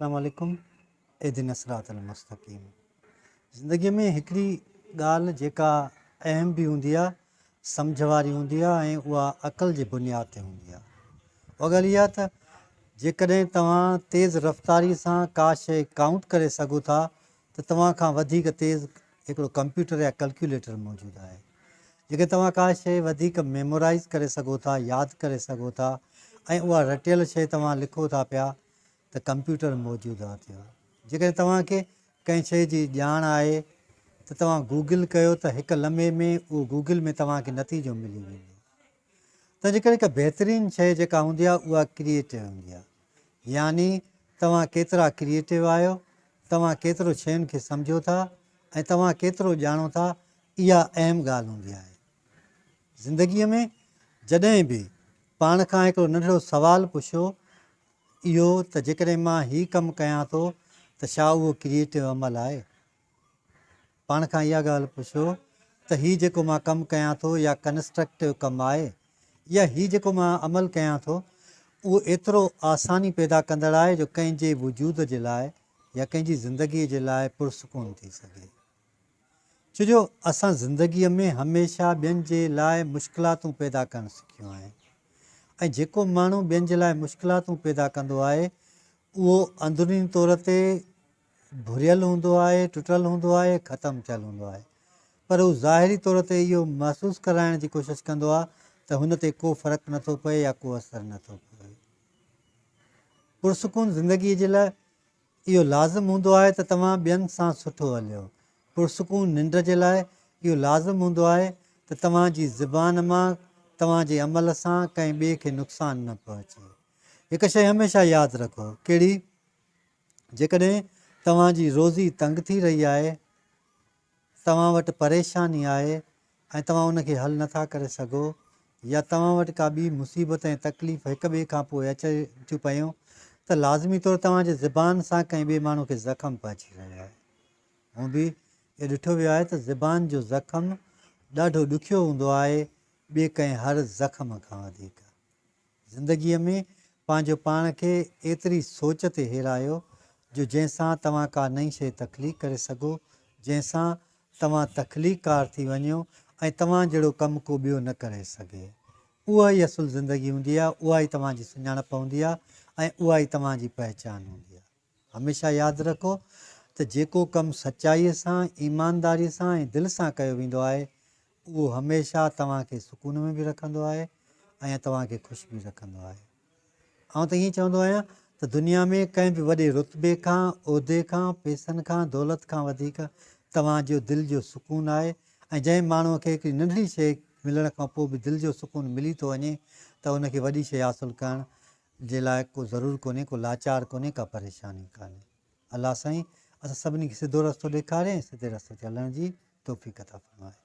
السلام عليڪم اهدنا الصراط المستقيم زندگي ۾ هڪڙي ڳالهه جيڪا اهم به هوندي آهي سمجهه واري هوندي آهي ۽ اها عقل جي بنياد تي هوندي آهي اها ڳالهه اها ته جيڪڏهن توهان تيز رفتاري سان ڪا شيء ڪائونٽ ڪري سگهو ٿا ته توهان کان وڌيڪ تيز هڪڙو ڪمپيوٽر يا ڪلڪيوليٽر موجود آهي جيڪڏهن توهان ڪا شيء وڌيڪ ميمورائز ڪري سگهو ٿا ياد ڪري سگهو ٿا ۽ اها رٽيل شيء توهان لکو ٿا پيا ته ڪمپيوٽر موجود آ ٿيو. جيڪڏهن توهان کي ڪنهن شيء جي ڄاڻ آهي ته توهان گوگل ڪيو ته هڪ لمحي ۾ اهو گوگل ۾ توهان کي نتيجو ملي ويندو. تنهنجي ڪري هڪ بهترين شيء جيڪا هوندي آهي اها ڪريئيٽو هوندي آهي. يعني توهان ڪيترا ڪريئيٽو آهيو، توهان ڪيترو شين کي سمجهو ٿا ۽ توهان ڪيترو ڄاڻو ٿا اها اهم ڳالهه هوندي آهي. زندگيء ۾ جڏهن به پاڻ کان هڪڙو ننڍڙو سوال پڇيو اهو ته جيڪڏهن مان هي ڪم ڪيان ٿو ته ڇا اهو ڪريئيٽو عمل آهي؟ پاڻ کان اها ڳالهه پڇو ته هي جيڪو مان ڪم ڪيان ٿو يا ڪنسٽرڪٽو ڪم آهي يا هي جيڪو مان عمل ڪيان ٿو اهو ايترو آساني پيدا ڪندڙ آهي جو ڪنهن جي وجود جي لاء يا ڪنهن جي زندگي جي لاء پرسڪون ٿي سگهي. ڇو جو اسان زندگيء ۾ هميشه ٻين جي لاء مشڪلاتون پيدا ڪرڻ سکيون آهن ۽ جيڪو ماڻهو ٻين جي لاء مشڪلاتون پيدا ڪندو آهي اهو اندروني طور تي ڀريل هوندو آهي، ٽٽل هوندو آهي، ختم ٿيل هوندو آهي پر هو ظاهري طور تي اهو محسوس ڪرائڻ جي ڪوشش ڪندو آهي ته هن تي ڪو فرق نٿو پئي يا ڪو اثر نٿو پوي. پرسڪون زندگيء جي لاء اهو لازم هوندو آهي ته توهان ٻين سان سٺو هليو. پرسڪون ننڊ جي لاء اهو لازم هوندو آهي ته توهان جي زبان مان توهان جي عمل سان ڪنهن ٻئي کي نقصان نه پهچي. هڪ شيء هميشه ياد رکو، ڪهڙي؟ جيڪڏهن توهان جي روزي تنگ ٿي رهي آهي، توهان وٽ پريشاني آهي ۽ توهان ان کي حل نه ٿا ڪري سگهو يا توهان وٽ ڪا ٻي مصيبت ۽ تڪليف هڪ ٻئي کان پوء اچي ٿيون پيون ته لازمي طور توهان جي زبان سان ڪنهن ٻئي ماڻهو کي زخم پهچي رهيو آهي. هونء به اهو ڏٺو ويو آهي ته زبان جو زخم ڏاڍو ڏکيو هوندو آهي ٻئي ڪنهن هر زخم کان وڌيڪ. زندگيء ۾ پنهنجو پاڻ کي ايتري سوچ تي هيرايو جو جنهن سان توهان ڪا نئين شيء تخليق ڪري سگهو، جنهن سان توهان تخليقڪار ٿي وڃو ۽ توهان جهڙو ڪم ڪو ٻيو نه ڪري سگهي. اها ئي اصل زندگي هوندي آهي، اها ئي توهان جي سڃاڻپ هوندي آهي ۽ اها ئي توهان جي پهچان هوندي آهي. هميشه ياد رکو ته جيڪو ڪم سچائيء سان، ايمانداريء سان ۽ دل سان ڪيو ويندو آهي، اهو هميشه توهان کي سڪون ۾ به رکندو آهي ۽ توهان کي خوش به رکندو آهي. آئون ته ائين چوندو آهيان ته دنيا ۾ ڪنهن به وڏي رتبي کان، عهدي کان، پئسن کان، دولت کان وڌيڪ توهان جو دل جو سڪون آهي ۽ جنهن ماڻهوء کي هڪڙي ننڍڙي شيء ملڻ کان پوء به دل جو سڪون ملي ٿو وڃي ته ان کي وڏي شيء حاصل ڪرڻ جي لاء ڪو ضرور ڪونهي، ڪو لاچار ڪونهي، ڪا پريشاني ڪانهي. الله سائين اسان سڀني کي سڌو رستو ڏيکاري ۽ سڌي رستي تي هلڻ جي توفيق عطا فرمائي.